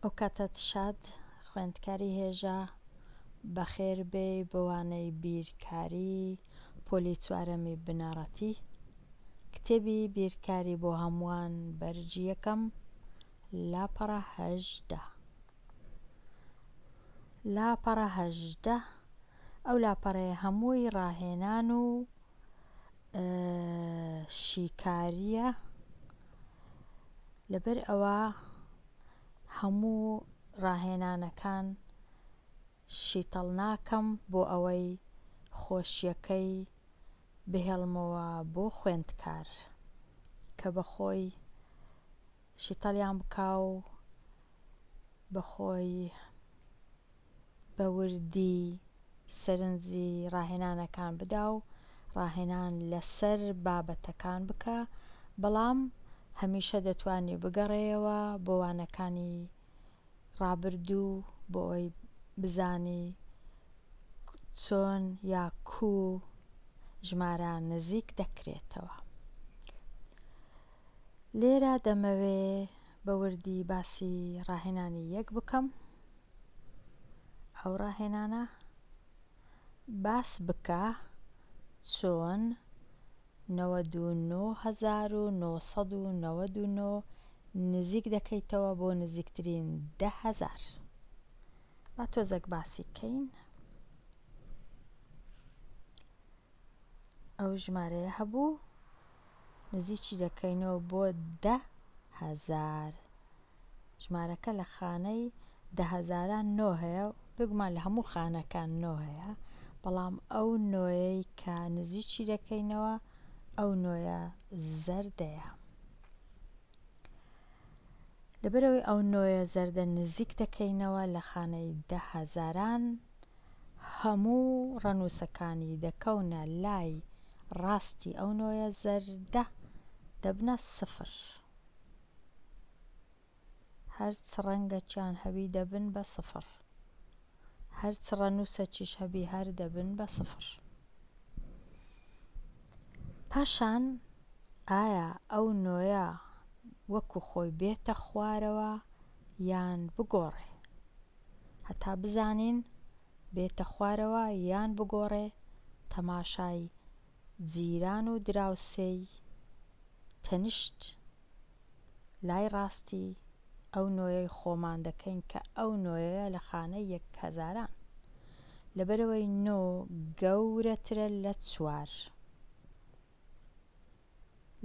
ئەوکاتەت شاد خوێندکاری هێژا بەخێر بێی بۆ وانەی بیرکاری پۆلی چوارەمی بنەڕەتی کتێبی بیرکاری بۆ هەمووان بەرگی یەکەم لاپەڕە 18 لاپەڕە 18 ئەو لاپەڕەیە هەمووی ڕاهێنان و شیکارییە لەبەر ئەوە هەموو ڕاهێنانەکان شیتەڵ ناکەم بۆ ئەوەی خۆشیەکەی بهێڵمەوە بۆ خوێندکار کە بەخۆی شیتەڵیان بکا و بەخۆی بە وردی سەرنجی ڕاهێنانەکان بدا و ڕاهێنان لەسەر بابەتەکان بکا، بەڵام هەمیشە دەتوانی بگەڕێیەوە بۆ وانەکانی ڕابردوو بۆ ئەوەی بزانی چۆن یا کوو ژمارە نزیک دەکرێتەوە. لێرە دەمەوێ بە وردی باسی ڕاهێنانی یەک بکەم. ئەو ڕاهێنانە باس بکە چۆن 99999 نزیک دەکەیتەوە بۆ نزیکترین 10000 با تۆزەک باسی کەین ئەو ژمارەیە هەبوو نزیکی دەکەینەوە بۆ 10000 ژمارەکە لە خانەی دە هەزاران نۆ هەیە، بێگومان لە هەموو خانەکان نۆ هەیە، بەڵام ئەو نۆیەی کە نزیکی دەکەینەوە ئەو نۆیە زەردەیە. لەبەرئەوەی ئەو نۆیە زەردە نزیک دەکەینەوە لە خانەی دە هەزاران هەموو ڕەنووسەکانی دەکەونە لای ڕاستی ئەو نۆیە زەردە دەبنە سفر. هەر چ ڕەنگەکیان هەبی دەبن بە سفر هەر چ ڕەنووسەکیش هەبی هەر دەبن بە سفر پاشان ئایا ئەو نۆیە وەکو خۆی بێتە خوارەوە یان بگۆڕێ هەتا بزانین بێتە خوارەوە یان بگۆڕێ تەماشای جیران و دراوسێی تەنیشت لای ڕاستی ئەو نۆیەی خۆمان دەکەین کە ئەو نۆیەیە لە خانەی یەک هەزاران. لەبەرئەوەی نۆ گەورەترە لە چوار.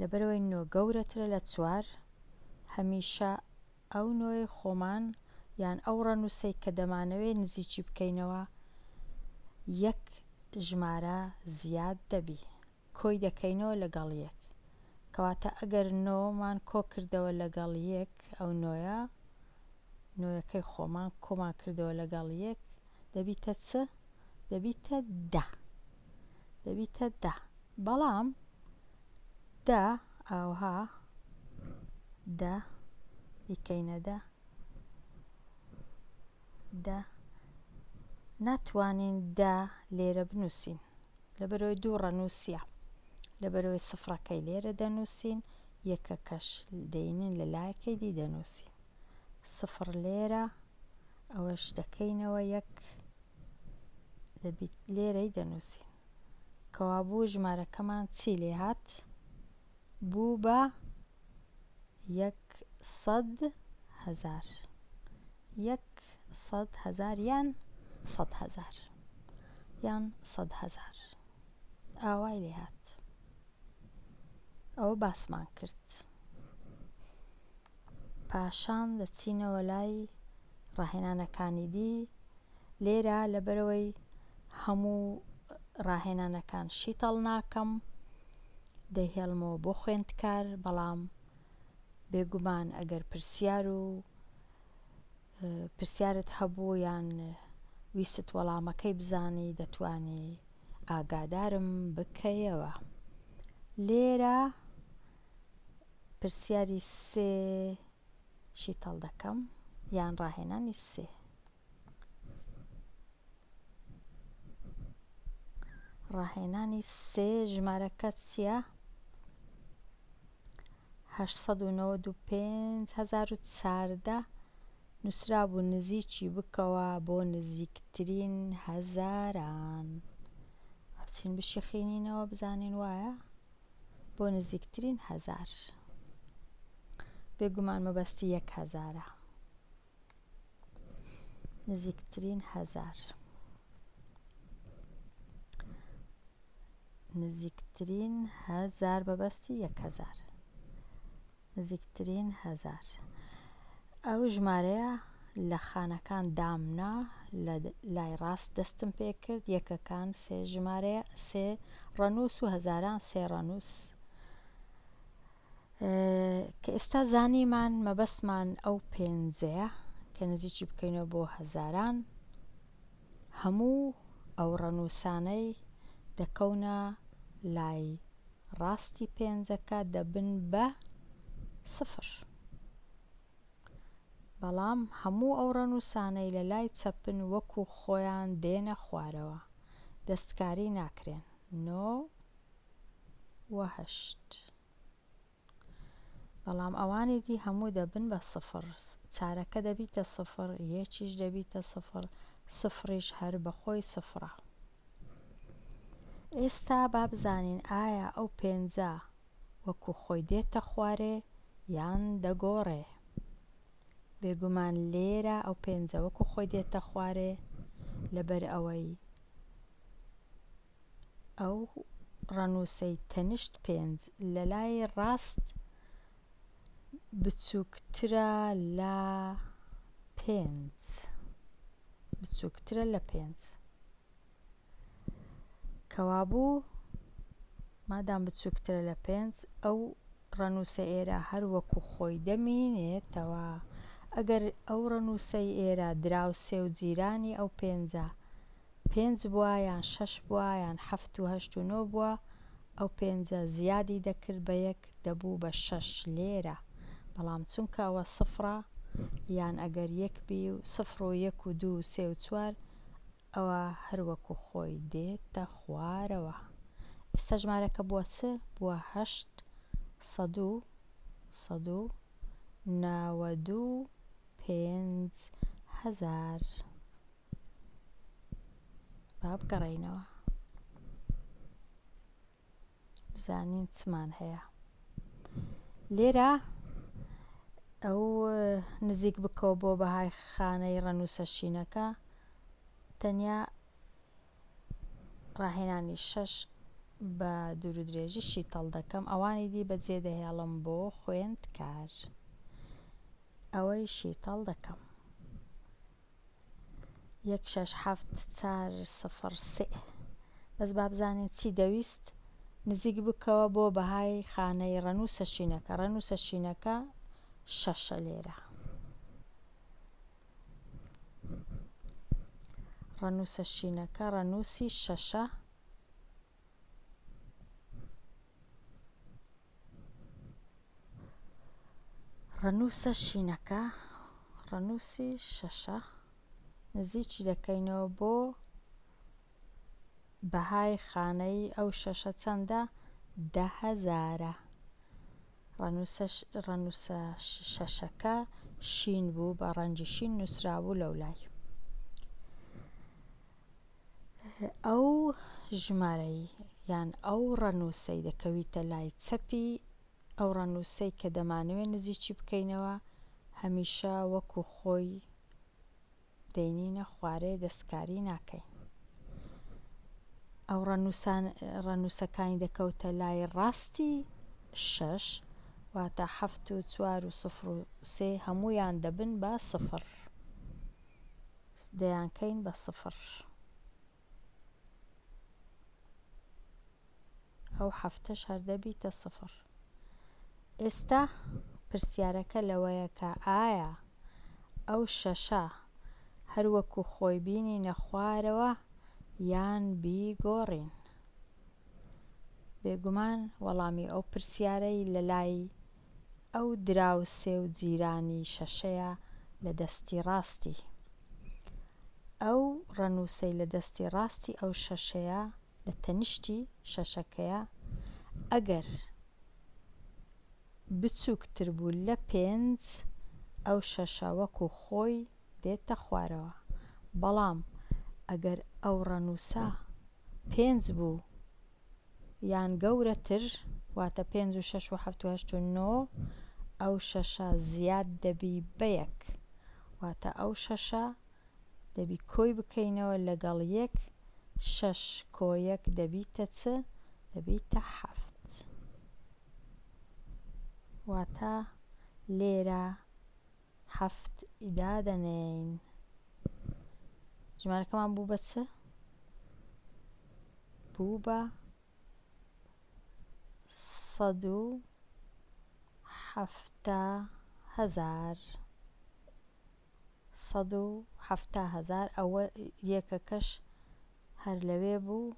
لەبەرئەوەی نۆ گەورەترە لە چوار هەمیشە ئەو نۆیەی خۆمان یان ئەو ڕەنووسەی کە دەمانەوێ نزیکی بکەینەوە یەک ژمارە زیاد دەبی. کۆی دەکەینەوە لەگەڵ یەک کەواتە ئەگەر نۆ مان کۆ کردەوە لەگەڵ یەک ئەو نۆیە نۆیەکەی خۆمان کۆمان کردەوە لەگەڵ یەک دەبیتە چ دەبیتە دە دەبیتە دە بەڵام دە ئاوها دە بیکەینە دە دە ناتوانین دە لێرە بنووسین لەبەرئەوەی دوو ڕەنووسیە لەبەرئەوەی سفرەکەی لێرە دەنووسین یەکەکەش دەینین لە لایەکەی دی دەنووسین سفر لێرە ئەوەش دەکەینەوە یەک دەبیت لێرەی دەنووسین کەوابوو ژمارەکەمان چی لێ هات بوو بە یەک سەد هەزار یەک 100 هەزار یان 100 هەزار یان 100 هەزار ئاوای لێ هات ئەوە باسمان کرد پاشان دەچینەوە لای ڕاهێنانەکانی دی لێرە لەبەرەوەی هەموو ڕاهێنانەکان شیتەڵ ناکەم دەیهێڵمەوە بۆ خوێندکار بەڵام بێگومان ئەگەر پرسیار و پرسیارت هەبوو یان ویستت وەڵامەکەی بزانی دەتوانی ئاگادارم بکەیەوە لێرە پرسیاری سێ شیتەڵ دەکەم یان ڕاهێنانی سێ ڕاهێنانی سێ ژمارەکە چییە؟ 895 هەزار و چاردە. نووسرابوو نزیکی بکەوە بۆ نزیکترین هەزاران. با بچین بشیخینینەوە بزانین وایە؟ بۆ نزیکترین هەزار. بێگومان مەبەستی یەک هەزارە. نزیکترین هەزار. نزیکترین هەزار مەبەستی یەک هەزار. نزیکترین هەزار. ئەو ژمارەیە لە خانەکان دامنا لە لای ڕاست دەستم پێ کرد یەکەکان سێ ژمارەیە سێ ڕەنووس و هەزاران سێ ڕەنووس کە ئێستا زانیمان مەبەستمان ئەو پێنجەیە کە نزیکی بکەینەوە بۆ هەزاران هەموو ئەو ڕەنووسانەی دەکەونە لای ڕاستی پێنجەکە دەبن بە سفر. بەڵام هەموو ئەو ڕەنووسانەی لە لای چەپن وەکو خۆیان دێنە خوارەوە، دەستکاری ناکرێن، نۆ و هەشت. بەڵام ئەوانی دی هەموو دەبن بە سفر، چارەکە دەبیتە سفر، یەکیش دەبیتە سفر، سفریش هەر بە خۆی سفرە. ئێستا با بزانین ئایا ئەو پێنجە وەکو خۆی دێتە خوارێ یان دەگۆڕێ؟ بێگومان لێرە ئەو پێنجە وەکو خۆی دێتە خوارێ لەبەر ئەوەی ئەو ڕەنووسەی تەنیشت پێنج لە لای ڕاست بچووکترە لە پێنج بچووکترە لە پێنج کەوابوو مادام بچووکترە لە پێنج ئەو ڕەنووسە ئێرە هەر وەکو خۆی دەمینێتەوە ئەگەر ئەو ڕەنووسەی ئێرە دراوسێ و جیرانی ئەو پێنجە پێنج بووە یان شەش بووە یان حەفت و هەشت و نۆ بووە ئەو پێنجە زیادی دەکرد بە یەک دەبوو بە شەش لێرە بەڵام چونکە ئەوە سفرە یان ئەگەر یەک بی و سفر و یەک و دوو و سێ و چوار ئەوە هەر وەکو خۆی دێتە خوارەوە ئێستا ژمارەکە بووە چ بووە 800 و 195 هەزار. با بگەڕێینەوە بزانین چمان هەیە لێرە ئەو نزیک بکەوە بۆ بەهای خانەی ڕەنووسە شینەکە تەنیا ڕاهێنانی شەش بە دوور و درێژی شیتەڵ دەکەم ئەوانی دی بەجێ دەهێڵم بۆ خوێندکار ئەوەی شیتەڵ دەکەم یەک شەش حەفت چار سفڕ سێ بەس با بزانین چی دەویست نزیک بکەوە بۆ بەهای خانەی ڕەنووسە شینەکە ڕەنووسە شینەکە شەشە لێرە ڕەنووسە شینەکە ڕەنووسی شەشە ڕەنووسە شینەکە ڕەنووسی شەشە نزیکی دەکەینەوە بۆ بەهای خانەی ئەو شەشە چەندە دە هەزارە ڕەنووسە شەشەکە شین بوو بە ڕەنگی شین نووسرابوو لەولای ئەو ژمارەی یان ئەو ڕەنووسەی دەکەویتە لای چەپی ئەو ڕەنووسەی کە دەمانەوێ نزیکی بکەینەوە هەمیشە وەکو خۆی دەینینە خوارێ دەستکاری ناکەین ئەو ڕەنووسان ڕەنووسەکانی دەکەوتە لای ڕاستی شەش واتە حەفت و چوار و سفر و سێ هەموویان دەبن بە سفر دەیانکەین بە سفر ئەو حەفتەش هەر دەبیتە سفر ئێستا پرسیارەکە لەوەیە کە ئایا ئەو شەشە هەر وەکو خۆی بینینە خوارەوە یان بیگۆڕین بێگومان وەڵامی ئەو پرسیارەی لەلای ئەو دراوسێ و جیرانی شەشەیە لە دەستی ڕاستی. ئەو ڕەنووسەی لە دەستی ڕاستی ئەو شەشەیە لە تەنیشتی شەشەکەیە ئەگەر بچووکتر بوو لە پێنج. ئەو شەشە وەکو خۆی دێتە خوارەوە. بەڵام ئەگەر ئەو ڕەنووسە پێنج بوو یان گەورەتر، واتە پێنج و شەش و حەفت و هەشت و نۆ، ئەو شەشە زیاد دەبی بە یەک. واتە ئەو شەشە دەبی کۆی بکەینەوە لەگەڵ یەک، شەش کۆ یەک دەبیتە چ؟ دەبیتە حەفت. واتە لێرە حەفت دادەنێین. ژمارەکەمان بوو بە چ؟ بوو بە 170 هەزار. 170 هەزار ئەوە یەکەکەش هەر لەوێ بوو.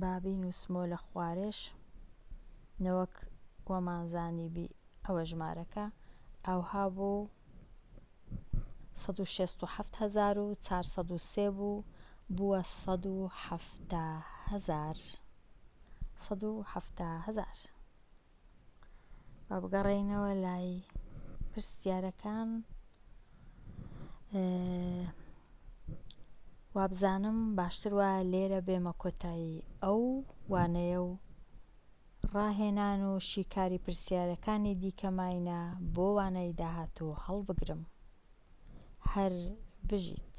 با بینوسمۆ لە خوارێش نەوەک وەمان زانیبی ئەوە ژمارەکە ئاوها بوو 167403 بوو بووە 170 هەزار 170 هەزار. با بگەڕێینەوە لای پرسیارەکان وابزانم باشتر وایە لێرە بێمە کۆتایی ئەو وانەیە و ڕاهێنان و شیکاری پرسیارەکانی دیکە ماینە بۆ وانەی داهاتوو هەڵبگرم. هەر بژیت.